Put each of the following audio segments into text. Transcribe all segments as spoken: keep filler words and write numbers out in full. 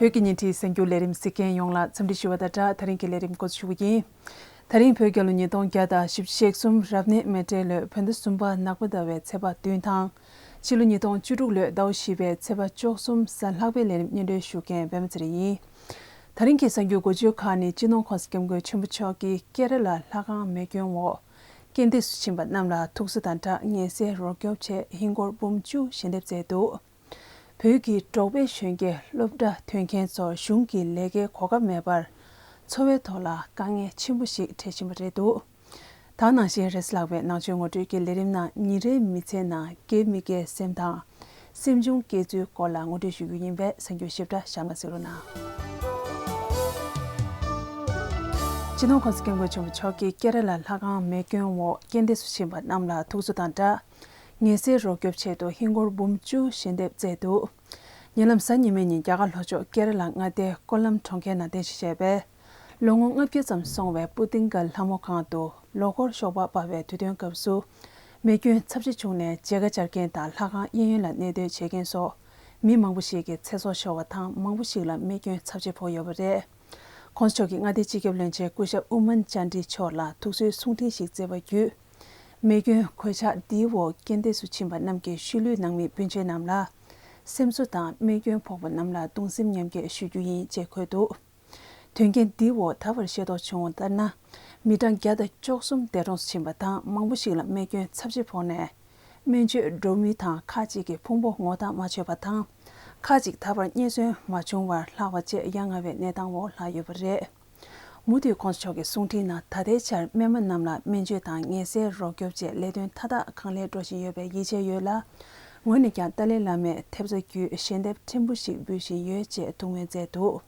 བོད་ཀྱི་བརྙན་འཕྲིན་གསར་འགྱུར་ལས་རིམ་གཟིགས་མཁན་ཡོངས་ལ་འཚམས་འདྲི་ཞུ་བ་དང་སྦྲགས། ད་རིང་གི་ལས་རིམ་འགོ་འཛུགས་ཞུ་གི་ཡིན། ད་རིང་བོད་རྒྱལ་ལོ་ཉིས་སྟོང་བརྒྱ་དང་བཞི་བཅུ་ཞེ་གསུམ་རབ་གནས་མེ་སྤྲེལ་ལོའི་བོད་ཟླ་གསུམ་པ་ནག་པོ་ཟླ་བའི་ཚེས་པ་བདུན་དང་། ཕྱི་ལོ་ཉིས་སྟོང་བཅུ་དྲུག་ལོའི་ཟླ་བ་བཞི་པའི་ཚེས་པ་བཅུ་གསུམ་གཟའ་ལྷག་པའི་ལས་རིམ་སྙན་སྒྲོན་ཞུ་མཁན་པད་མ་ཚེ་རིང་ཡིན། ད་རིང་གི་གསར་འགྱུར་འགོ་བརྗོད་ཁག་ནི། སྤྱི་ནོར་༸གོང་ས་༸སྐྱབས་མགོན་ཆེན་པོ་མཆོག་གིས་ཀེ་ར་ལ་ལྷ་ཁང་མེ་སྐྱོན་འོག་རྐྱེན་འདས་སུ་ཕྱིན་པ་རྣམས་ལ་ཐུགས་གསོ་དང་སྦྲགས་ངལ་སེལ་རོགས་སྐྱོབ་ཆེད་ཧིན་སྒོར་འབུམ་བཅུ་ཞལ་འདེབས་བསྩལ་འདུག་བོད་ཀྱི་འབྲོག་པའི་གཞོན་སྐྱེས་སློབ་གྲྭ་ཐོན་མཁན་ཚོར་གཞུང་གི་ལས་ཀའི་གོ་སྐབས་མེད་པར་འཚོ་བའི་ཐོག་ལ་དཀའ་ངལ་ཆེན་པོ་ཞིག་འཕྲད་བཞིན་པ་རེད་འདུག་ད་ནང་བཞིན་རེས་ལྷག་པའི་ནང་ཆོས་ངོ་སྤྲོད་ཀྱི་ལས་རིམ་ནང་ཉིན་རེའི་མི་ཚེའི་ནང་དགེ་མི་དགེའི་སེམས་དང་སེམས་བྱུང་སྐྱེ་ཚུལ་སྐོར་ལ་ངོ་སྤྲོད་ཞུ་རྒྱུ་ཡིན་པས་གསར་འགྱུར་ཞིབ་ཕྲ་གཤམ་ལ་གཟིགས་རོགས་གནང་། སྤྱི་ནོར་༸གོང་ས་༸སྐྱབས་མགོན་ཆེན་པོ་མཆོག་གིས་ཀེ་ར་ལ་ལྷ་ཁང་མེ་སྐྱོན་འོག་རྐྱེན་འདས་སུ་ཕྱིན་པ་རྣམས་ལ་ཐུགས་གསོ་དང་སྦྲགས། ངལ་སེལ་རོགས་སྐྱོབ་ཆེད་དུ་ཧིན་སྒོར་འབུམ་བཅུ་ཞལ་འདེབས་བསྩལ་འདུག་ཉེ་ལམ་གཟའ་ཉི་མའི་ཉིན་རྒྱ་གར་ལྷོ་ཕྱོགས་ཀེ་ར་ལ་མངའ་སྡེའི་ཀོ་ལམ་གྲོང་ཁྱེར་ནང་རྟེན་གཞི་བྱས་པའི་ལོ་ངོ་ལྔ་བརྒྱ་ཙམ་སོང་བའི་པུ་ཏིང་གལ་ལྷ་མོ་ཁང་དུ་ལོ་འཁོར་གཤོག་པ་སྤར་བའི་དུས་སྟོན་སྐབས་སུ་མེ་སྐྱོན་ཚབས་ཆེ་བྱུང་ནས་མཇལ་ཁ་བཅར་མཁན་དང་ལྷ་ཁང་གཡས་གཡོན་ལ་གནས་སྡོད་བྱེད་མཁན་སོགས་མི་མང་པོ་ཞིག་གི་ཚེ་སྲོག་ཤོར་བ་དང་མང་པོ་ཞིག་ལ་རྨས་སྐྱོན་ཚབས་ཆེ་ཕོག་ཡོད་པ་རེད། ༸གོང་ས་མཆོག་གིས་མངའ་སྡེའི་སྤྱི་ཁྱབ་བློན་ཆེན་སྐུ་ཞབས་ཨུ་མན་ཅན་ཏྲི་མཆོག་ལ་ཐུགས་གསོའི་གསུང་འཕྲིན་ཞིག་བསྩལ་བ་བརྒྱུད། མེ་སྐྱོན་གོད་ཆག་འདིའི་འོག་རྐྱེན་འདས་སུ་ཕྱིན་པ་རྣམས་ཀྱི་ཤུལ་ལུས་ནང་མི་སྤུན་མཆེད་རྣམས་ལ་སེམས་གསོ་དང་རྨས་སྐྱོན་ཕོག་པ་རྣམས་ལ་གདུང་སེམས་མཉམ་སྐྱེད་ཞུ་རྒྱུ་ཡིན་ཅེས་འཁོད་འདུག་དོན་རྐྱེན་འདིའི་འོག་ད་བར་ཤེས་རྟོགས་བྱུང་བ་ལྟར་ན། མི་གྲངས་བརྒྱ་དང་བཅུ་གསུམ་འདས་གྲོངས་སུ་ཕྱིན་པ་དང་མང་པོ་ཞིག་ལ་རྨས་སྐྱོན་ཚབས་ཆེ་ཕོག་ནས། སྨན་བཅོས་འགྲོ་མུས་དང་ཁག་ཅིག་གི་ཕུང་པོ་ངོ་ཐག་མ་ཆོད་པ་དང་། ཁག་ཅིག་ད་བར་རྙེད་སོན་མ་བྱུང་བར་ལྷག་པ་བཅས་ཡ་ང་བའི་གནས་སྟངས་འོག་ལྷག་ཡོད་པ་རེད། མུ་མཐུད་༸གོང་ས་མཆོག་གི་གསུང་འཕྲིན་ནང་ད་ལྟའི་ཆར་རྨས་མ་རྣམས་ལ་སྨན་བཅོས་དང་ངལ་སེལ་རོགས་སྐྱོབ་བཅས་ལས་དོན་མཐའ་དག་གང་ལེགས་འགྲོ་བཞིན་ཡོད་པའི་ཡིད་ཆེས་ཡོད་ལ། ངོས་ནས་ཀྱང་ཏཱ་ལའི་བླ་མའི་ཐེབས་རྩ་བརྒྱུད་ཞལ་འདེབས་ཕྲན་བུ་ཞིག་འབུལ་བཞིན་ཡོད་ཅེས་ཐུགས་སྨོན་བསྩལ་འདུག་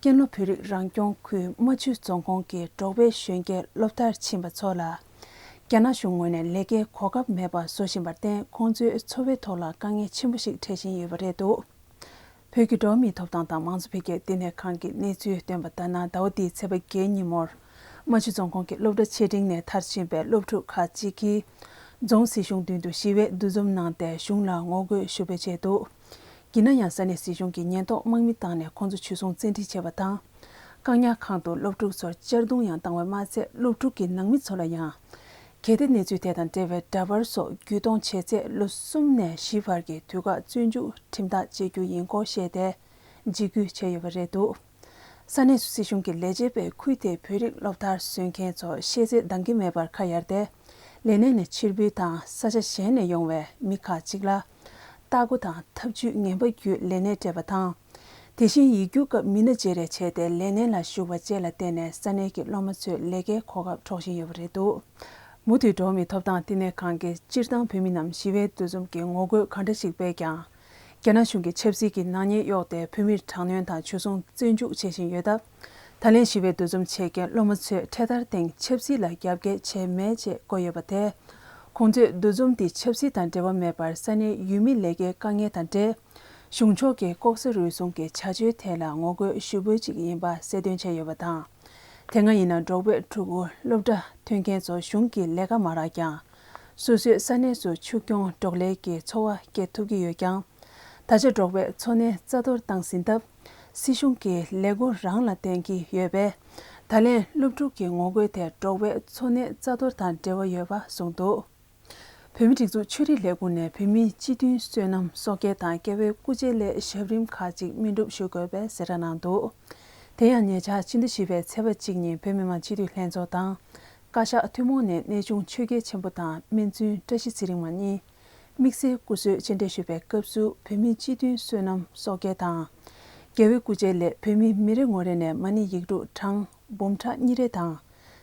ཀན་ལྷོ་བོད་རིགས་རང་སྐྱོང་ཁུལ་རྨ་ཆུ་རྫོང་ཁོངས་ཀྱི་འབྲོག་པའི་གཞོན་སྐྱེས་སློབ་མཐར་ཕྱིན་པ་ཚོ་ལ། རྒྱ་ནག་གཞུང་ངོས་ནས་ལས་ཀའི་གོ་སྐབས་མེད་པ་བཟོ་བཞིན་པར་བརྟེན་ཁོང་ཚོའི་འཚོ་བའི་ཐོག་ལ་དཀའ་ངལ་ཆེན་པོ་ཞིག་འཕྲད་བཞིན་ཡོད་པ་རེད་འདུག་བོད་ཀྱི་འགྲོ་བ་མིའི་ཐོབ་ཐང་དང་མང་གཙོ་འཕེལ་རྒྱས་བསྟི་གནས་ཁང་གི་གནས་ཚུལ་བཏོན་པ་ལྟར་ན། ཟླ་བ་འདིའི་ཚེས་པ་བརྒྱད་ཉིན་མོར་རྨ་ཆུ་རྫོང་ཁོངས་ཀྱི་སློབ་གྲྭ་ཆེ་འབྲིང་ནས་མཐར་ཕྱིན་པའི་སློབ་ཕྲུག་ཁག་ཅིག་གིས་རྫོང་སྲིད་གཞུང་མདུན་དུ་ཞི་བའི་འདུ་འཛོམས་གནང་སྟེ་གཞུང་ལ་ངོ་རྒོལ་ཞུ་འབོད་བྱས་འདུག་ཡིན་ན་ཡང་ས་གནས་སྲིད་གཞུང་གིས་ཉེན་རྟོག་དམག་མི་བཏང་ནས་ཁོང་ཚོ་འཇུ་བཟུང་བཙན་ཁྲིད་བྱས་པ་དང་། བཀག་ཉར་ཁང་དུ་སློབ་ཕྲུག་ཚོར་གཅར་རྡུང་ཡང་བཏང་བ་མ་ཚད། སློབ་ཕྲུག་གི་ནང་མི་ཚོ་ལ་ཡང་། གལ་ཏེ་གནས་ཚུལ་དེ་དང་འབྲེལ་བའི་འདྲ་པར་སོགས་བརྒྱུད་གཏོང་བྱས་ཚེ། ལོ་གསུམ་ནས་བཞི་བར་གྱི་དུས་བཀག་བཙོན་འཇུག་ཁྲིམས་ཐག་བཅད་རྒྱུ་ཡིན་སྐོར་བཤད་དེ། འཇིགས་སྐུལ་བྱས་ཡོད་པ་རེད་འདུག་ས་གནས་སུ་སྲིད་གཞུང་གི་ལས་བྱེད་པས་ཁུལ་དེའི་བོད་རིགས་སློབ་མཐར་སོན་མཁན་ཚོ་ཤེས་ཚད་འདང་གི་མེད་པར་ཁ་གཡར་ཏེ། ལས་གནས་ནས་ཕྱིར་འབུད་དང་ས་ཆ་གཞན་ནས་ཡོང་བའི་མི་ཁག་ཅིག་ལ། ལྟ་སྒོ་དང་ཐབས་ཇུས་ངན་པ་བརྒྱུད་ལས་གནས་སྤྲད་པ་དང་། དེ་བཞིན་ཡིག་རྒྱུགས་སྐབས་མི་སྣ་བརྗེ་རེས་བྱས་ཏེ་ལས་གནས་ལ་ཞུགས་པ་བཅས་ལ་བརྟེན་ནས་ས་གནས་ཀྱི་སློབ་མ་ཚོས་ལས་ཀའི་གོ་སྐབས་འཕྲོག་བཞིན་ཡོད་པ་རེད་འདུག་མུ་མཐུད་འགྲོ་བ་མིའི་ཐོབ་ཐང་བསྟི་གནས་ཁང་གིས་སྤྱིར་བཏང་བོད་མི་རྣམས་ཞི་བའི་འདུ་འཛོམས་ཀྱི་ངོ་རྒོལ་ག་འདྲ་ཞིག་སྤེལ་ཀྱང་། རྒྱ་ནག་གཞུང་གིས་ཆབ་སྲིད་ཀྱི་ནག་ཉེས་གཡོགས་ཏེ་བོད་མིར་དྲག་གནོན་དང་འཇུ་བཟུང་བཙོན་འཇུག་བྱེད་བཞིན་ཡོད་སྟབས། ད་ལན་ཞི་བའི་འདུ་འཛོམས་བྱེད་མཁན་སློབ་མ་ཚོས་འཕྲེད་དར་སྟེང་ཆབ་སྲིད་ལ་རྒྱབ་འགལ་བྱས་མེད་ཅེས་བཀོད་ཡོད་པ་དེས། ཁོང་ཚོས་འདུ་འཛོམས་འདི་ཆབ་སྲིད་དང་འབྲེལ་བ་མེད་པར་ས་གནས་ཡུལ་མི་ལས་ཀའི་དཀའ་ངལ་དང་འབྲེལ། གཞུང་ཕྱོགས་ཀྱི་ལྐོག་ཟ་རུལ་སུངས་ཀྱི་བྱ་སྤྱོད་ཐད་ལ་ངོ་རྒོལ་ཞུ་འབོད་ཅིག་ཡིན་པ་གསལ་སྟོན་བྱས་ཡོད་པ་དང་། དེ་སྔ་ཡིན་ན་འབྲོག་པའི་ཕྲུ་གུ་སློབ་གྲྭ་ཐོན་མཁན་ཚོ་གཞུང་གི་ལས་ཀ་མ་རག་ཀྱང་། སོ་སོའི་ས་གནས་སུ་ཆུ་སྐྱོང་འབྲོག་ལས་ཀྱི་འཚོ་བ་སྐྱེལ་ཐུབ་ཀྱི་ཡོད་ཀྱང་། ད་ཆ་འབྲོག་པའི་འཚོ་གནས་རྩ་གཏོར་བཏང་ཟིན་སྟབས། སྲིད་གཞུང་གིས་ལས་སྒོ་རང་ལ་བརྟེན་གྱི་ཡོད་པས། ད་ལན་སློབ་ཕྲུག་གི་ངོ་རྒོལ་དེ་འབྲོག་པའི་འཚོ་གནས་རྩ་གཏོར་དང་འབྲེལ་བ་ཡོད་པ་གསུངས་འདུག་བོད་མིའི་སྒྲིག་འཛུགས་ཆོས་རིག་ལས་ཁུངས་ནས་བོད་མིའི་སྤྱི་མཐུན་བསོད་ནམས་གསོག་སྐྱེལ་དང་རྒྱལ་བའི་སྐུ་ཕྱྭའི་སླད་ཞབས་རིམ་ཁག་ཅིག་སྨིན་སྒྲུབ་ཞུ་དགོས་པའི་གསལ་བསྒྲགས་གནང་འདུག་དེ་ཡང་ཉེ་ཆར་ཕྱི་ཟླ་བཞི་པའི་ཚེས་པ་གཅིག་ཉིན་བོད་མི་མང་སྤྱི་འཐུས་ལྷན་ཚོགས་དང་། བཀའ་ཤག་ཐུན་མོང་ནས་གནས་ཆུང་ཆོས་རྒྱལ་ཆེན་པོ་དང་སྨན་བཙུན་བཀྲ་ཤིས་ཚེ་རིང་མ་གཉིས། དམིགས་བསལ་སྐུ་གཟུགས་མཆན་འགྲེལ་ཞུས་པའི་སྐབས་སུ་བོད་མིའི་སྤྱི་མཐུན་བསོད་ནམས་གསོག་སྐྱེལ་དང་། རྒྱལ་བའི་སྐུ་ཕྱྭའི་སླད་བོད་མི་མི་རེ་ངོ་རེ་ནས་མ་ཎི་ཡིག་དྲུག་གྲངས་འབུམ་ཕྲག་གཉིས་རེ་དང་།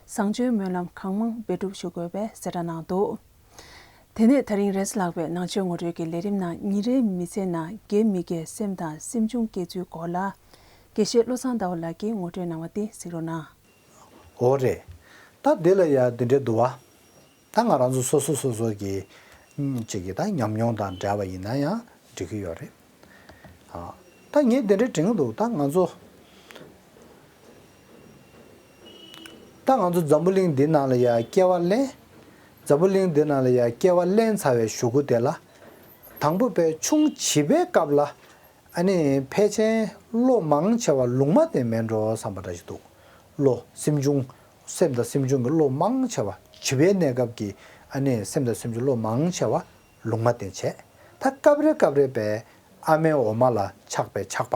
བཟང་སྤྱོད་སྨོན་ལམ་གང་མང་འབད་སྒྲུབ་ཞུ་དགོས་པའི་གསལ་བསྒྲགས་གནང་འདུག་དེ་ནས་ད་རིང་རེས་ལྷག་པའི་ནང་ཆོས་ངོ་སྤྲོད་ཀྱི་ལས་རིམ་ནང་ཉིན་རེའི་མི་ཚེའི་ནང་དགེ་མི་དགེའི་སེམས་དང་སེམས་བྱུང་སྐྱེ་ཚུལ་སྐོར་ལ། དགེ་བཤེས་བློ་བཟང་ཟླ་བ་ལགས་ཀྱིས་ངོ་སྤྲོད་གནང་བ་དེ་གཟིགས་རོགས་གནང་། འོ་རེད། ད་འདི་ལ་ཡ་འདི་འདྲའི་འདུག་བ། ད་ང་རང་ཚོ་སོ་སོ་སོ་སོ་གི་ཨུམ་ཅིག་གི་ད་ཉམས་མྱོང་དང་འབྲེལ་བ་ཡིན་ན་ཡང་འགྲིག་གི་ཡོད་རེད། ཨ། ད་ངས་འདི་འདྲའི་དྲན་གི་འདུག་ད་ང་ཚོ་ད་ང་ཚོ་འཛམ་བུ་གླིང་འདི་ནང་ལ་ཡ་སྐྱེ་བ་ལེན། འཛམ་བུ་གླིང་འདི་ནང་ལ་ཡ་སྐྱེ་བ་ལེན་ཚར་བའི་གཞུག་གུ་དེ་ལ། དང་པོ་དཔེ་ཆུང་བྱིས་པའི་སྐབས་ལ། ཨ་ནི་ཕལ་ཆེར་བློ་མང་ཆེ་བ་ལུང་མ་བསྟན་མེད་འགྲོ་བསམ་པ་འདྲ་ཞིག་འདུག་བློ་སེམས་བྱུང་། སེམས་དང་སེམས་བྱུང་གི་བློ་མང་ཆེ་བ་བྱིས་པའི་གནས་སྐབས་ཀྱི་ཨ་ནི་སེམས་དང་སེམས་བྱུང་བློ་མང་ཆེ་བ་ལུང་མ་བསྟན་བྱས། ད་སྐབས་རེ་སྐབས་རེ་བས་ཨ་མའི་འོ་མ་ལ་ཆགས་པའི་ཆགས་པ་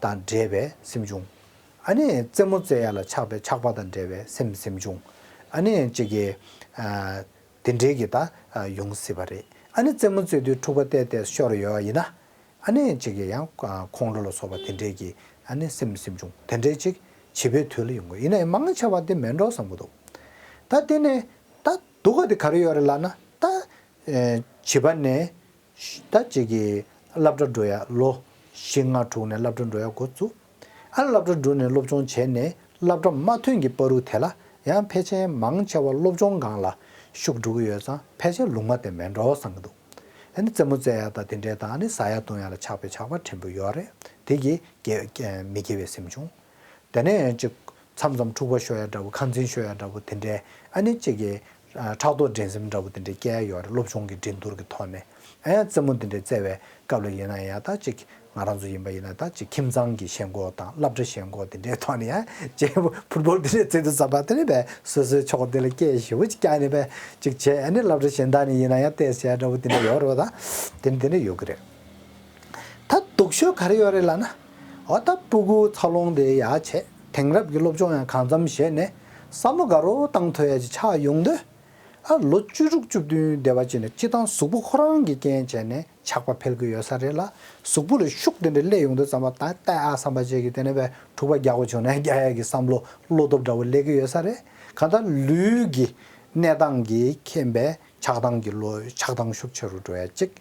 དང་འདྲེས་པའི་སེམས་བྱུང་། ཨ་ནི་རྩེད་མོ་རྩེ་ཡ་ལ་ཆགས་པའི་ཆགས་པ་དང་འདྲེས་པའི་སེམས་སེམས་བྱུང་། ཨ་ནི་གཅིག་གི་ཨ། དེ་འདྲའི་གི་ད་ཡོང་སྲིད་པ་རེད། ཨ་ནི་རྩེད་མོ་རྩེ་དུས་འཁྲུག་པ་བལྟས་བལྟས་ཤོར་ཡོད་ཡིན་ན། ཨ་ནི་གཅིག་གི་ཡང་ཁོང་ཁྲོ་ལ་སོགས་པ་དེ་འདྲའི་གི་ཨ་ནི་སེམས་སེམས་བྱུང་དེ་འདྲའི་ཅིག་བྱིས་པའི་དུས་ལ་ཡོང་གི་ཡིན་ན་ཡང་མང་ཆེ་བ་དེ་མེད་འགྲོ་བསམ་གི་འདུག་ད་དེ་ནས་ད་སྡུག་ག་དེ་ག་རེ་ཡོད་རེད་ལབ་ན་ད་བྱིས་པ་ནས། ད་ཅིག་གི་སློབ་གྲྭ་འགྲོ་ཡ་ལོ་བཞི་ལྔ་དྲུག་ནས་སློབ་གྲྭ་འགྲོ་ཡ་འགོ་བཙུགས། ཨ་སློབ་གྲྭ་འགྲོ་ནས་སློབ་སྦྱོང་བྱས་ནས་སློབ་གྲྭ་མ་ཐོན་གྱི་བར་དུ་དེ་ལ་ཡང་ཕལ་ཆེར་མང་ཆེ་བ་སློབ་སྦྱོང་སྒང་ལ་ཤུགས་འགྲོ་གི་ཡོད་ཙང་ཕལ་ཆེར་ལུང་མ་བསྟན་མེད་འགྲོ་བསམ་གྱི་འདུག་ཨ་ནི་རྩེད་མོ་རྩེ་ཡ་དང་དེ་འདྲའི་དང་ཨ་ནི་ཟ་ཡ་བཏུང་ཡ་ལ་ཆགས་པའི་ཆགས་པ་ཕྲན་བུ་ཡོད་རེད། དེ་གིས་དགེ་མི་དགེ་བའི་སེམས་བྱུང་། དེ་ནས་ཡང་ཅིག་མཚམས་མཚམས་འཁྲུག་པ་ཤོར་ཡ་འདྲ་བོ་ཁ་འཛིན་ཤོར་ཡ་འདྲ་བོ་དེ་འདྲའི་ཨ་ནི་ཅིག་གི་ཕྲག་དོག་འགྲན་སེམས་འདྲ་བོ་དེ་འདྲའི་སྐྱེ་ཡ་ཡོད་རེད། སློབ་སྦྱོང་གི་འགྲན་བསྡུར་གྱི་ཐོག་ནས་ཨ་ཡང་རྩེད་མོ་དེ་འདྲའི་རྩེ་བའི་སྐབས་ལ་ཡིན་ན་ཡང་ད་ཅིག་ང་རང་ཚོ་ཡིན་པ་ཡིན་ན་ད་ཅིག་ཁྱིམ་ཚང་གི་ཞེན་ཁོག་དང་སློབ་གྲྭ་ཞེན་ཁོག་དེ་འདྲའི་ཐོག་ནས་ཡང་ཅིག་ཕུཊ་བོལ་དེ་འདྲའི་རྩེ་དུས་ཙམ་པ་དེ་ནས་བས་སོ་སོའི་ཕྱོགས་དེ་ལ་སྐད་ཞེ་པོ་ཅིག་བཀྱག་ནས་བས་ཅིག་བྱས་ཨ་ནི་སློབ་གྲྭ་གཞན་དག་ནས་ཡིན་ན་ཡང་ཏོག་ཙམ་འདྲ་བོ་དེ་འདྲ་ཡོད་རེད་བ། ད་དེ་འདྲ་ཡོད་ཀྱི་རེད། ད་སྡུག་ཤོས་ག་རེ་ཡོད་རེད་ལབ་ན། འོ་ད་སྤུ་གུ་འཚར་ལོངས་དེ་ཡག་བྱས་དེང་རབས་ཀྱི་སློབ་སྦྱོང་ཡང་གང་འཚམ་བྱས་ནས་བསམ་བློ་དགའ་རབ་བཏང་ཐུབ་ཡ་ཅིག་ཆགས་ཡོང་དུས། ཨ་ལོ་བཅུ་དྲུག་བཅུ་བདུན་སྡེ་བ་ཅིག་ནས་སྤྱི་བཏང་གཟུགས་པོ་ཁོ་རང་གི་རྐྱེན་བྱས་ནས་ཆགས་པ་འཕེལ་གྱི་ཡོད་ས་རེད་ལ། གཟུགས་པོ་ལ་ཤུགས་དེ་འདྲ་སླེབས་ཡོང་དུས་ཙམ་པ་ད་ལྟ་ཨ་བསམ་པ་ཅིག་གིས་དེ་ནས་བས་འཁྲུག་པ་རྒྱག་དགོས་བྱུང་ན་རྒྱག་ཡ་གི་བསམ་བློ་བློ་སྟོབས་འདྲ་བོ་སླེབས་ཀྱི་ཡོད་ས་རེད། གང་ལྟར་ལུས་ཀྱི་གནས་སྟངས་ཀྱིས་ཁེངས་པའི་ཆགས་སྡང་གི་བློ་ཆགས་སྡང་ཤུགས་ཆེ་རུ་འགྲོ་ཡ་གཅིག་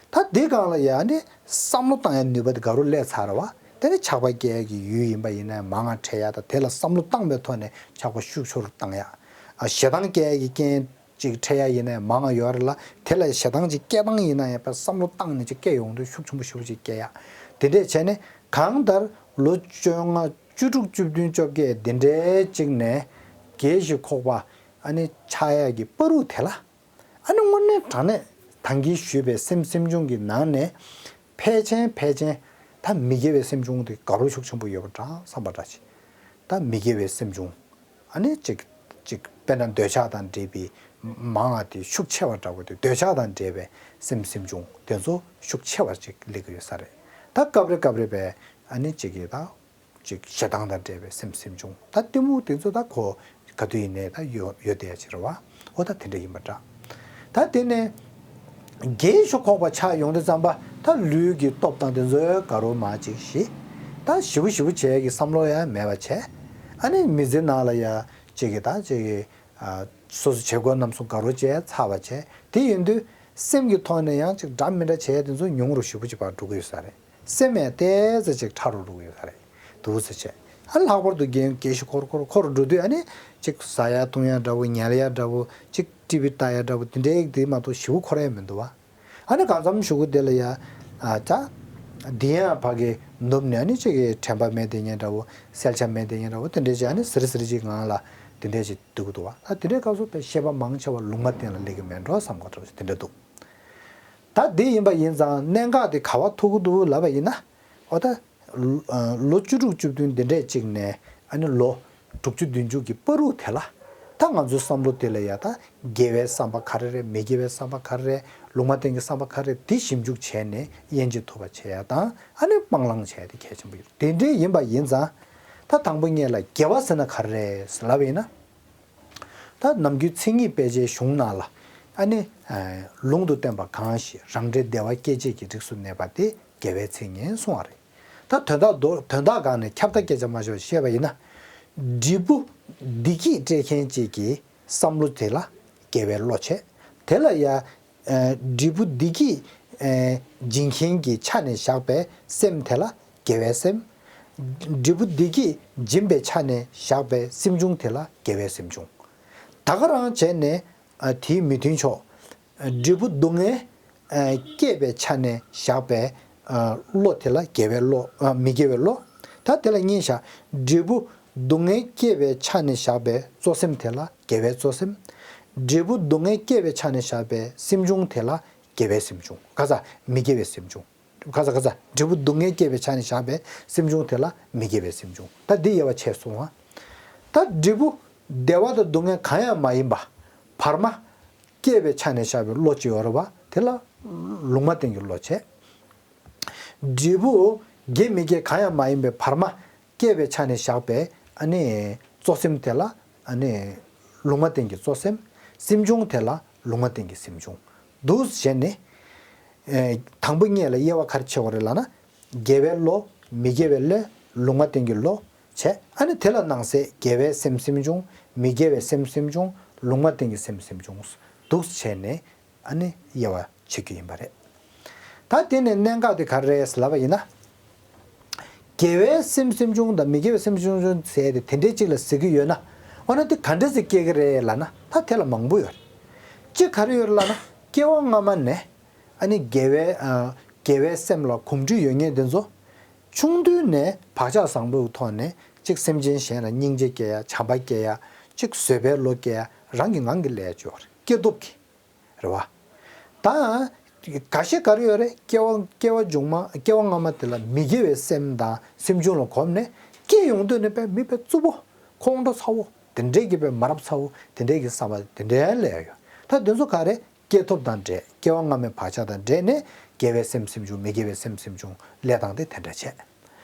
ད་འདི་སྒང་ལ་ཡང་ནི་བསམ་བློ་བཏང་ཡ་ནུས་པ་དེ་ག་རུ་སླེབས་ཚར་བ། དེ་ནི་ཆགས་པ་སྐྱེ་ཡ་གི་ཡུལ་ཡིན་པ་ཡིན་ན་མང་ང་འཕྲད་ཡ་དང་དེ་ལ་བསམ་བློ་བཏང་པའི་ཐོག་ནས་ཆགས་པ་ཤུགས་ཆེ་རུ་བཏང་ཡ། ཨ་ཞེ་སྡང་སྐྱེ་ཡ་གི་རྐྱེན་ཅིག་འཕྲད་ཡ་ཡིན་ན་མང་ང་ཡོད་རེད་ལ། དེ་ལ་ཞེ་སྡང་ཅིག་སྐྱེ་སྟངས་ཡིན་ན་ཡང་བསམ་བློ་བཏང་ནས་ཅིག་སྐྱེ་ཡོང་དུས་ཤུགས་ཆེན་པོ་ཞེ་པོ་ཅིག་སྐྱེ་ཡ། དེ་འདྲས་བྱས་ནས་གང་ལྟར་ལོ་བཅོ་ལྔ་བཅུ་དྲུག་བཅུ་བདུན་བཅོ་བརྒྱད་འདི་འདྲས་ཅིག་ནས་རྒས་ཤིང་འཁོགས་པ་ཨ་ནི་ཆགས་ཡ་གི་བར་དུ་དེ་ལ། ཨ་ནི་དངོས་གནས་དྲང་གནས་ད་གིན་ཞུས་པའི་སེམས་སེམས་བྱུང་གི་ནང་ནས་ཕལ་ཆེན་ཕལ་ཆེན་ད་མི་དགེ་བའི་སེམས་བྱུང་དེ་དགའ་རབ་ཤུགས་ཆེན་པོ་ཡོད་པ་འདྲ་བསམ་པ་འདྲ་ཅིག་ད་མི་དགེ་བའི་སེམས་བྱུང་ཨ་ནི་ཅིག་ཅིག་དཔེར་ན་འདོད་ཆགས་དང་འདྲེས་པའི་མང་ང་དེ་ཤུགས་ཆེ་བ་འདྲ་བོ་དེ་འདོད་ཆགས་དང་འདྲེས་པའི་སེམས་སེམས་བྱུང་དེ་ཚོ་ཤུགས་ཆེ་བ་ཅིག་སླེབས་ཀྱི་ཡོད་ས་རེད། ད་སྐབས་རེ་སྐབས་རེ་བས་ཨ་ནི་ཅིག་གིས་ད། ཅིག་ཞེ་སྡང་དང་འདྲེས་པའི་སེམས་སེམས་བྱུང་ད་གཏི་མུག་དེ་ཚོ་ད་ཁོ་ག་དུས་ཡིན་ནའི་ད་ཡོད་ཡོད་བསྡད་ཡ་ཅིག་རེད་བ། འོ་ད་དེ་འདྲ་ཡིན་པ་འདྲ། ད་དེ་ནས་རྒས་ཤིང་འཁོགས་པ་ཆགས་ཡོང་དུས་ཙམ་པ་ད་ལུས་ཀྱི་སྟོབས་དང་དེ་ཚོའི་དགའ་རབ་མ་ཅིག་ཞི། ད་ཞི་བོ་ཞི་བོ་བྱེད་ཡ་གི་བསམ་བློ་ཡང་མེད་པ་བྱས། ཨ་ནི་མི་ཚེ་ནང་ལ་ཡ་ཅིག་གི་ད་ཅིག་གི་སོ་སོ་བྱེད་སྒོ་རྣམ་གསུམ་དགའ་རབ་བྱས་ཚར་བ་བྱས་དེ་ཡིན་དུས་སེམས་ཀྱི་ཐོག་ནས་ཡང་ཅིག་འདྲ་མི་འདྲ་བྱེད་ཡ་དེ་ཚོ་ཉུང་རུ་ཞི་བོ་ཅིག་བར་འགྲོ་གི་ཡོད་ས་རེད། སེམས་ཡང་ཏོག་ཙམ་ཅིག་ཕྲ་རུ་འགྲོ་གི་ཡོད་ས་རེད། འདུག་ཟེར་བྱས། ཨ་ལྷག་པར་དུ་རྒན་རྒས་ཤིང་འཁོགས་འཁོགས་འཁོགས་རུ་འགྲོ་དུས་ཨ་ནི་ཅིག་ཟ་ཡ་བཏུང་ཡ་འདྲ་བོ་ཉལ་ཡ་འདྲ་བོ་ཅིག་ཊི་བི་ལྟ་ཡ་འདྲ་བོ་དེ་འདྲའི་དེ་མ་གཏོགས་ཞེ་པོ་འཁོར་ཡ་མི་འདུག་བ། ཨ་ནི་གང་འཚམ་གཞུག་གུ་དེ་ལ་ཡ་ཨ་ཅག་འདི་ཡང་ཕ་གི་ནུབ་ནས་ཨ་ནི་ཅིག་གི་དྲན་པ་མེད་དེ་ཉན་འདྲ་བོ་གསལ་ཆ་མེད་དེ་ཉན་འདྲ་བོ་དེ་འདྲའི་ཅིག་ཨ་ནི་ཟིར་ཟིར་ཅིག་ངང་ལ་དེ་འདྲའི་ཅིག་འདུག་འདུག་བ། ཨ་དེ་འདྲའི་སྐབས་སུ་བས་ཤེས་པ་མང་ཆེ་བ་ལུང་མ་བསྟན་ལ་སླེབས་ཀྱི་མེད་འགྲོ་བསམ་གོ་འདྲ་བོ་ཅིག་དེ་འདྲ་འདུག་ད་འདི་ཡིན་པ་ཡིན་ཙང་གནད་འགག་དེ་ག་བ་ཐུག་གི་འདུག་ལབ་པ་ཡིན་ན། འོ་ད། ལོ་བཅུ་དྲུག་བཅུ་བདུན་འདི་འདྲས་གཅིག་ནས་ཨ་ནི་ལོ་དྲུག་ཅུ་བདུན་ཅུ་གི་བར་དུ་དེ་ལ། ད་ང་ཚོའི་བསམ་བློ་དེ་ལ་ཡ་ད་དགེ་བའི་བསམ་པ་ག་རེ་རེད་མི་དགེ་བའི་བསམ་པ་ག་རེ་རེད་ལུང་མ་བསྟན་གྱི་བསམ་པ་ག་རེ་རེད་དེ་ཞིབ་འཇུག་བྱས་ནས་དབྱེ་འབྱེད་ཐུབ་པ་བྱེད་ཡ་དང་ཨ་ནི་སྤང་བླང་བྱས་ཏེ་གལ་ཆེན་པོ་ཡོད་དེ་འདྲས་ཡིན་པ་ཡིན་ཙང་། ད་དང་པོ་ངེད་ལ་དགེ་བ་ཟེར་ན་ག་རེ་རེད་ལབ་ཡིན་ན། ད་ནམ་རྒྱུན་མཚན་ཉིད་དཔེ་ཆའི་གཞུང་ནང་ལ་ཨ་ནི། ལུང་དུ་བསྟན་པ་གང་ཞིག་རང་འབྲས་བདེ་བ་སྐྱེད་བྱེད་ཀྱི་རིགས་སུ་གནས་པ་དེ་དགེ་བའི་མཚན་ཉིད་གསུངས་པ་རེད། ད་དོན་དག་མདོ་དོན་དག་སྒང་ནས་ཁྱབ་བརྡལ་སྐད་ཆ་མ་བཤད་པར་བཤད་པ་ཡིན་ན། འབྲས་བུ་བདེ་སྐྱིད་སྤྲད་མཁན་ཅིག་གི་བསམ་བློ་དེ་ལ་དགེ་བའི་བློ་བྱས། དེ་ལ་ཡ། འབྲས་བུ་བདེ་སྐྱིད་སྦྱིན་མཁན་གྱི་ཆ་ནས་བཞག་པའི་སེམས་དེ་ལ་དགེ་བའི་སེམས། འབྲས་བུ་བདེ་སྐྱིད་སྦྱིན་པའི་ཆ་ནས་བཞག་པའི་སེམས་བྱུང་དེ་ལ་དགེ་བའི་སེམས་བྱུང་། ད་ག་རང་བྱས་ནས། ཨ་དེའི་མི་མཐུན་ཕྱོགས། འབྲས་བུ་སྡུག་བསྔལ་ཨ་སྐྱེད་པའི་ཆ་ནས་བཞག་པའི་ཨ་བློ་དེ་ལ་དགེ་བའི་བློ་ཨ་མི་དགེ་བའི་བློ། ད་དེ་ལ་གཉིས་བཞག་འབྲས་བུ་སྡུག་བསྔལ་སྐྱེད་པའི་ཆ་ནས་བཞག་པའི་གཙོ་སེམས་དེ་ལ་དགེ་བའི་གཙོ་སེམས། འབྲས་བུ་སྡུག་བསྔལ་སྐྱེད་པའི་ཆ་ནས་བཞག་པའི་སེམས་བྱུང་དེ་ལ་དགེ་བའི་སེམས་བྱུང་ག་ས་མི་དགེ་བའི་སེམས་བྱུང་། ཁ་ས་ཁ་ས་འབྲས་བུ་སྡུག་བསྔལ་སྐྱེད་པའི་ཆ་ནས་བཞག་པའི་སེམས་བྱུང་དེ་ལ་མི་དགེ་བའི་སེམས་བྱུང་། ད་འདི་དབྱེ་བ་ཕྱེ་སོང་ང་། ད་འབྲས་བུ་བདེ་བ་དང་སྡུག་བསྔལ་གང་ཡང་མ་ཡིན་པ་བར་མ་སྐྱེད་པའི་ཆ་ནས་བཞག་པའི་བློ་ཅིག་ཡོད་རེད་བ། དེ་ལ་ལུང་མ་བསྟན་གྱི་བློ་བྱས། འབྲས་བུ་དགེ་མི་དགེ་གང་ཡང་མ་ཡིན་པའི་བར་མ་སྐྱེད་པའི་ཆ་ནས་བཞག་པའི་ཨ་ནི་གཙོ་སེམས་དེ་ལ་ཨ་ནི་ལུང་མ་བསྟན་གྱི་གཙོ་སེམས། སེམས་བྱུང་དེ་ལ་ལུང་མ་བསྟན་གྱི་སེམས་བྱུང་འདུག་བྱས་ནས། ཨེ། དང་པོ་གཉིས་ལ་དབྱེ་བ་ག་རེ་ཕྱེ་དགོས་རེད་ལབ་ན། དགེ་བའི་བློ། མི་དགེ་བའི་བློ། ལུང་མ་བསྟན་གྱི་བློ་བྱས། ཨ་ནི་དེ་ལ་ནང་གསེས་དགེ་བའི་སེམས་སེམས་བྱུང་། མི་དགེ་བའི་སེམས་སེམས་བྱུང་། ལུང་མ་བསྟན་གྱི་སེམས་སེམས་བྱུང་འདུག་བྱས་ནས། ཨ་ནི་དབྱེ་བ་ཕྱེ་རྒྱུ་ཡིན་པ་རེད། ད་དེ་ནས་གནད་འགག་དེ་ག་རེ་རེད་ལབ་པ་ཡིན་ན། དགེ་བའི་སེམས་སེམས་བྱུང་དང་མི་དགེ་བའི་སེམས་སེམས་བྱུང་ཟེར་ཏེ་དེ་འདྲའི་གཅིག་ལ་ཟེར་གྱི་ཡོད་ན། འོ་ན་དེ་ག་འདྲ་ཟིག་སྐྱེ་གི་རེད་ལབ་ན། ད་དེ་ལ་མང་པོ་ཡོད་རེད། གཅིག་ག་རེ་ཡོད་རེད་ལབ་ན། སྐྱེ་བ་སྔ་མ་ནས་ཨ་ནི་དགེ་བའི་ཨ། དགེ་བའི་སེམས་ལ་གོམས་འདྲིས་ཡོད་མཁན་དེ་ཚོ། ཆུང་དུས་ནས་བག་ཆགས་བཟང་པོའི་ཐོག་ནས་གཅིག་སེམས་ཅན་གཞན་ལ་སྙིང་རྗེ་སྐྱེ་ཡ། བྱམས་པ་སྐྱེ་ཡ། གཅིག་བཟོད་པའི་བློ་སྐྱེ་ཡ། རང་གི་ངང་གིས་ལས་ཡོད་རེད། སྐྱེ་སྟོབས་ཀྱིས། རེད་བ། ད་འགའ་ཤས་ག་རེ་ཡོད་རེད། སྐྱེ་བ་སྐྱེ་བ་མཇུག་མ་སྐྱེ་བ་སྔ་མ་དེ་ལ་མི་དགེ་བའི་སེམས་དང་སེམས་བྱུང་ལ་གོམས་ནས་སྐྱེ་ཡོང་དུས་ནས་དཔེ་མི་དཔེ་རྩུབ་པོ། ཁོང་ཁྲོ་ཚ་བོ། དེ་འདྲས་ཀྱི་དཔེ་མ་རབས་ཚ་བོ། དེ་འདྲས་ཀྱི་བསམ་པ་དེ་འདྲས་ལས་ཡོད། ད་དེ་ཚོ་ག་རེ། སྐྱེས་ཐོབ་དང་འབྲེལ། སྐྱེ་བ་སྔ་མའི་བག་ཆགས་དང་འབྲེལ་ནས་དགེ་བའི་སེམས་སེམས་བྱུང་། མི་དགེ་བའི་སེམས་སེམས་བྱུང་ལས་སྟངས་དེ་དེ་འདྲ་བྱས།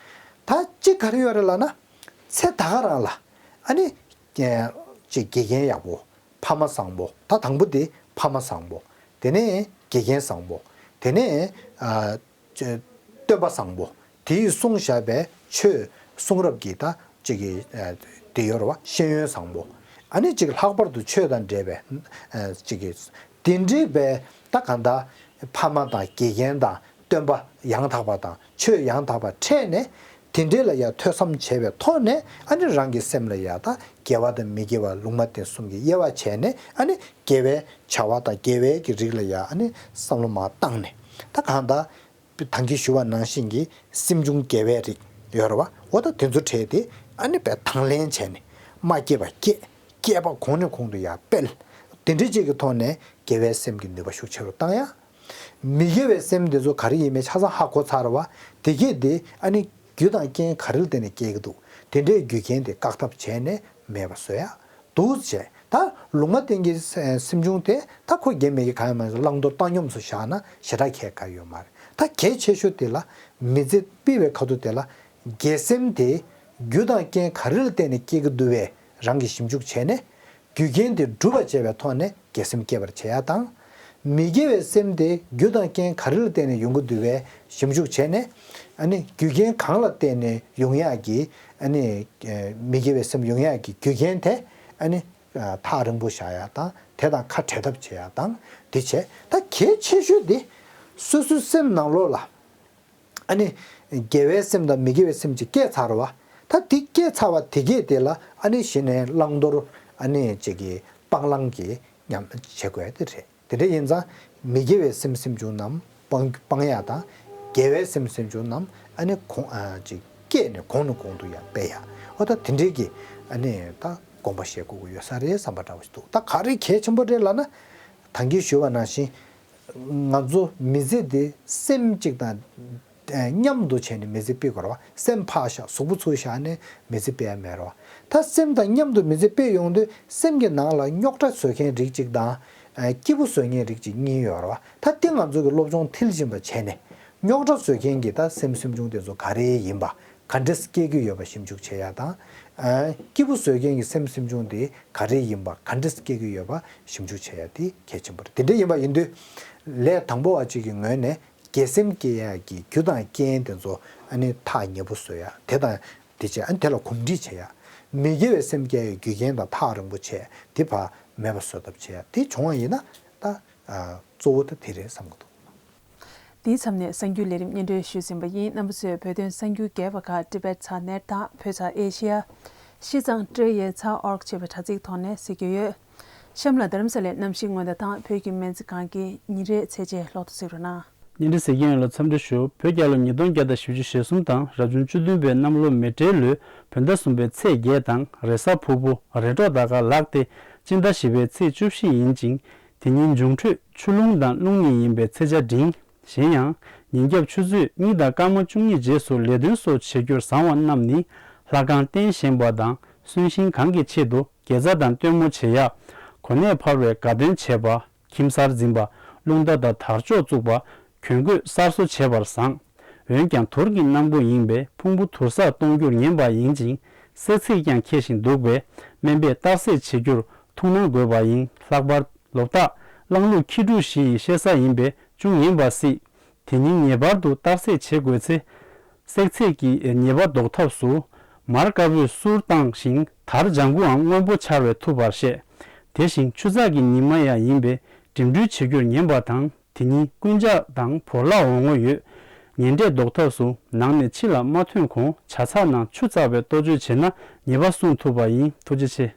ད་གཅིག་ག་རེ་ཡོད་རེད་ལབ་ན། ཚེ་ད་ག་རང་ལ་ཨ་ནི་ཅིག་དགེ་རྒན་ཡག་པོ། ཕ་མ་བཟང་པོ། ད་དང་པོ་དེ་ཕ་མ་བཟང་པོ། དེ་ནས་དགེ་རྒན་བཟང་པོ། དེ་ནས་ཨ། སྟོན་པ་བཟང་པོ། དེས་གསུངས་བཞག་པའི་ཆོས་གསུང་རབ་ཀྱི་ད་ཅིག་གི་དེ་ཡོད་རེད་བ། ཤེས་ཡོན་བཟང་པོ། ཨ་ནི་ཅིག་ལྷག་པར་དུ་ཆོས་དང་འབྲེལ་བའི་ཅིག་གི་དེ་འདྲའི་བའི་ད་གང་ལྟར་ཕ་མ་དང་དགེ་རྒན་དང་སྟོན་པ་ཡང་དག་པ་དང་ཆོས་ཡང་དག་པ་འཕྲད་ནས། དེ་འདྲའི་ལ་ཡང་ཐོས་བསམ་བྱས་པའི་ཐོག་ནས། ཨ་ནི་རང་གི་སེམས་ལ་ཡང་ད་དགེ་བ་དང་མི་དགེ་བ་ལུང་མ་བསྟན་གསུམ་གྱི་དབྱེ་བ་བྱས་ནས། ཨ་ནི་དགེ་བའི་བྱ་བ་དང་དགེ་བའི་གི་རིགས་ལ་ཡང་ཨ་ནི་བསམ་བློ་མར་བཏང་ནས། ད་གང་ལྟར་ད་གིན་ཞུ་བ་ནང་བཞིན་གྱི་སེམས་བྱུང་དགེ་བའི་རིགས་ཡོད་རེད་བ། འོ་ད་དེ་ཚོ་འཕྲད་དེ་ཨ་ནི་དཔེ་དང་ལེན་བྱས་ནས། མ་སྐྱེས་པ་སྐྱེས། སྐྱེས་པ་གོང་ནས་གོང་དུ་ཡར་སྤེལ། དེ་འདྲའི་ཅིག་གི་ཐོག་ནས་དགེ་བའི་སེམས་ཀྱི་ནུས་པ་ཤུགས་ཆེ་རུ་བཏང་ཡ། མི་དགེ་བའི་སེམས་དེ་ཚོ་ག་རེ་ཡིན་མིན་ཆ་ཚང་ཧ་གོ་ཚར་བ། དེ་གས་དེ་ཨ་ནི་རྒྱུ་དང་རྐྱེན་ག་རེ་ལ་བརྟེན་ནས་སྐྱེ་གི་འདུག་དེ་འདྲའི་རྒྱུ་རྐྱེན་དེ་བཀག་ཐབས་བྱས་ནས་མེད་པ་བཟོ་ཡ་འདུག་བྱས། ད་ལུང་མ་བསྟན་གྱི་སེམས་བྱུང་དེ་ད་ཁོ་དགེ་མི་དགེ་གང་ཡང་མ་ཡིན། བླང་དོར་བཏང་སྙོམས་སུ་བཞག་ན་ཞེ་དྲག་ཁྱད་ག་ཡོད་མ་རེད། ད་གལ་ཆེ་ཤོས་དེ་ལ་མི་ཚེ་སྤེལ་བའི་ཁ་ཐུག་དེ་ལ་དགེ་སེམས་དེ་རྒྱུ་དང་རྐྱེན་ག་རེ་ལ་བརྟེན་ནས་སྐྱེ་གི་འདུག་བས་རང་གིས་ཞིབ་འཇུག་བྱས་ནས། རྒྱུ་རྐྱེན་དེ་སྒྲུབ་པར་བྱེད་པའི་ཐོག་ནས་དགེ་སེམས་སྐྱེད་པར་བྱེད་ཡ་དང་། མི་དགེ་བའི་སེམས་དེ་རྒྱུ་དང་རྐྱེན་ག་རེ་ལ་བརྟེན་ནས་ཡོང་གི་འདུག་བས་ཞིབ་འཇུག་བྱས་ནས། ཨ་ནི་རྒྱུ་རྐྱེན་གང་ལ་བརྟེན་ནས་ཡོང་ཡག་གི། ཨ་ནི་མི་དགེ་བའི་སེམས་ཡོང་ཡག་གི་རྒྱུ་རྐྱེན་དེ་ཨ་ནི་ཐག་རིང་པོ་བཞག་ཡ་དང་། དེ་དང་ཁ་བྲལ་ཐབས་བྱེད་ཡ་དང་། དེ་བྱས། ད་གལ་ཆེ་ཤོས་དེ་སོ་སོའི་སེམས་ནང་ལོགས་ལ། ཨ་ནི་དགེ་བའི་སེམས་དང་མི་དགེ་བའི་སེམས་ཀྱི་སྐྱེས་ཚར་བ། ད་དེ་སྐྱེས་ཚར་བ་དེ་གས་དེ་ལ་ཨ་ནི་གཞི་ནས་བླང་དོར། ཨ་ནི་ཅིག་གི་སྤང་བླང་གི་ཉམས་བྱེད་དགོས་ཡ་དེ་རེད། དེ་འདྲ་ཡིན་ཙང་མི་དགེ་བའི་སེམས་སེམས་བྱུང་རྣམས་སྤང་སྤང་ཡ་དང་། དགེ་བའི་སེམས་སེམས་བྱུང་རྣམས་ཨ་ནི་གོང་ཨ་ཅིག་སྐྱེས་ནས་གོང་ནས་གོང་དུ་ཡང་སྤེལ་ཡ། འོ་ད་དེ་འདྲའི་གི་ཨ་ནི་ད་དགོངས་པ་བཞེས་དགོས་ཀྱི་ཡོད་ས་རེད་བསམ་པ་འདྲ་བོ་ཞིག་འདུག་ད་ག་རེ་གལ་ཆེན་པོ་རེད་ལབ་ན། ད་གིན་ཞུས་པ་ནང་བཞིན། ང་ཚོ་མི་ཚེ་འདི་སེམས་གཅིག་དང་མཉམ་དུ་བྱས་ནས་མི་ཚེ་སྤེལ་དགོས་རེད་བ། སེམས་ཕར་བཞག་གཟུགས་པོ་ཚུར་བཞག་ནས་མི་ཚེ་སྤེལ་ཡ་མེད་རེད་བ། ད་སེམས་དང་མཉམ་དུ་མི་ཚེ་སྤེལ་ཡོང་དུས་སེམས་ཀྱི་ནང་ལ་རྙོག་དྲ་བཟོ་མཁན་རིགས་གཅིག་དང་། སྐྱིད་པོ་བཟོ་མཁན་རིགས་གཅིག་གཉིས་ཡོད་རེད་བ། ད་དེ་ང་ཚོ་གི་སློབ་སྦྱོང་མཐིལ་ཕྱིན་པ་བྱས་ནས་རྙོག་དྲ་བཟོ་མཁན་གྱི་ད་སེམས་སེམས་བྱུང་དེ་ཚོ་ག་རེ་ཡིན་པ། ག་འདྲས་སྐྱེ་གི་ཡོད་པ་ཞིབ་འཇུག་བྱེད་ཡ་དང་། ཨ། སྐྱིད་པོ་བཟོ་མཁན་གྱི་སེམས་སེམས་བྱུང་དེ་ག་རེ་ཡིན་པ། ག་འདྲས་སྐྱེ་གི་ཡོད་པ་ཞིབ་འཇུག་བྱེད་ཡ་དེ་གལ་ཆེན་པོ་རེད། དེ་འདྲ་ཡིན་པ་ཡིན་དུས། ལས་དང་པོ་བ་གཅིག་གི་ངོས་ནས་དགེ་སེམས་སྐྱེ་ཡ་གི་རྒྱུ་དང་རྐྱེན་དེ་ཚོ་ཨ་ནི་ཐག་ཉེ་པོ་བཟོ་ཡ། དེ་དང་དེ་བྱས། ཨ་ནི་དེ་ལ་གོམས་འདྲིས་བྱེད་ཡ། མི་དགེ་བའི་སེམས་སྐྱེ་ཡའི་རྒྱུ་རྐྱེན་དང་ཐག་རིང་པོ་བྱས། དེ་ཕར་མེད་པ་བཟོ་ཐབས་བྱེད་ཡ། དེ་བྱུང་བ་ཡིན་ན་ད། ཨ། གཙོ་བོ་ད་དེ་རེད་བསམ་གྱི་འདུག་དེའི་མཚམས་ནས་གསར་འགྱུར་ལས་རིམ་སྙན་སྒྲོན་ཞུས་ཟིན་པ་ཡིན། རྣམ་པ་ཚོས་བོད་དོན་གསར་འགྱུར་རྒྱས་པ་ཁག་Tibet dot net དང་བོད་དང་ཨེ་ཤི་ཡ། ཤིས་ཙང་ཀྲེ་ཡེ་ཚ་ཨོར་ཅེས་པའི་དྲ་ཚིགས་ཐོག་ནས་གཟིགས་རྒྱུ་ཡོད། གཤམ་ལ་རྡ་རམ་ས་ལའི་གནམ་གཤིས་སྔོན་བརྡ་དང་བོད་ཀྱི་སྨན་རྩིས་ཁང་གི་ཉིན་རེའི་ཚད་ཆེན་ལོག་ཏུ་གཟིགས་རོགས་གནང་། བརྙན་འཕྲིན་གཟིགས་མཁན་ཡོངས་ལ་འཚམས་འདྲི་ཞུ། བོད་རྒྱལ་ལོ་ཉིས་སྟོང་བརྒྱ་དང་བཞི་བཅུ་ཞེ་གསུམ་དང་རབ་བྱུང་བཅུ་བདུན་པའི་གནམ་ལོ་མེ་སྤྲེལ་ལོའི་བོད་ཟླ་གསུམ་པའི་ཚེས་བརྒྱད་དང་རེས་གཟའ་ཕུར་བུ་རེས་འགྲོགས་ཟླ་སྐར་ལག་སྟེ། སྤྱི་ཟླ་བཞི་པའི་ཚེས་བཅུ་བཞི་ཡིན་ཅིང་། དེ་ཉིན་འབྱུང་འཕྲོད་ཆུ་རླུང་དང་རླུང་གཉིས་ཡིན་པའི་ཚེས་ཆ་འབྲིང་། གཞན་ཡང་། ཉིན་རྒྱབ་ཆུ་ཚོད་གཉིས་དང་སྐར་མ་བཅུ་གཉིས་རྗེས་སུ་ལས་དོན་སོགས་བྱེད་རྒྱུར་བཟང་བ་རྣམས་ནི། ལྷ་ཁང་རྟེན་བཞེངས་པ་དང་གསོན་གཤིན་གང་གི་ཆེད་དུ་དགེ་རྩ་དང་སྟོན་མོ་བྱེད་ཡག་གོ་གནས་འཕར་བའི་དགའ་སྟོན་བྱེད་པ། ཁྱིམ་གསར་འཛིན་པ། རླུང་རྟ་དང་དར་ལྕོག་བཙུགས་པ། གྱོན་གོས་གསར་བཟོ་བྱེད་པར་བཟང་། འོན་ཀྱང་དུར་གྱི་གནམ་སྒོ་ཡིན་པས་ཕུང་པོ་དུར་སར་གཏོང་རྒྱུར་ཉན་པ་ཡིན་ཅིང་། བསྲེག་ཚད་ཀྱང་འཁེལ་ཞིང་འདུག་པས་སྨན་པས་གཏར་བསྲེག་བྱེད་རྒྱུར་ཐུགས་སྣང་དགོས་པ་ཡིན། ལྷག་པར་ལོ་རྟགས་གླང་ལུག་ཁྱི་འབྲུག་བཞི་ཡི་བཤད་ས་ཡིན་པས་ཅུང་ཉན་པ་སྲིད། དེ་ཉིན་ངེས་པར་དུ་གཏར་བསྲེག་བྱེད་དགོས་ཚེ། བསྲེག་ཚད་ཀྱི་ཉེས་པ་ཟློག་ཐབས་སུ། མར་དཀར་པོས་གསུར་བཏང་ཞིང་དར་ལྗང་གུའང་སྔོན་པོ་འཆར་བས་ཐུབ་པར་བཤད། དེ་བཞིན་ཆུ་ཚགས་ཀྱི་ཉི་མ་ཡང་ཡིན་པས་འགྲིམ་འགྲུལ་བྱེད་རྒྱུར་ཉན་པ་དང་། དེ་ཉིན་རྐུན་ཇག་དང་བོར་བརླག་འོང་ངོ་ཡོད། ངན་འབྲས་ཟློག་ཐབས་སུ་ནང་ནས་ཕྱི་ལ་མ་ཐོན་གོང་ཇ་ཚགས་ནང་ཆུ་བཙགས་པའི་ལྟོ་བཅོས་བྱས་ན་ཉེས་པ་སྲུང་ཐུབ་པ་ཡིན། ཐུགས་རྗེ་ཆེ།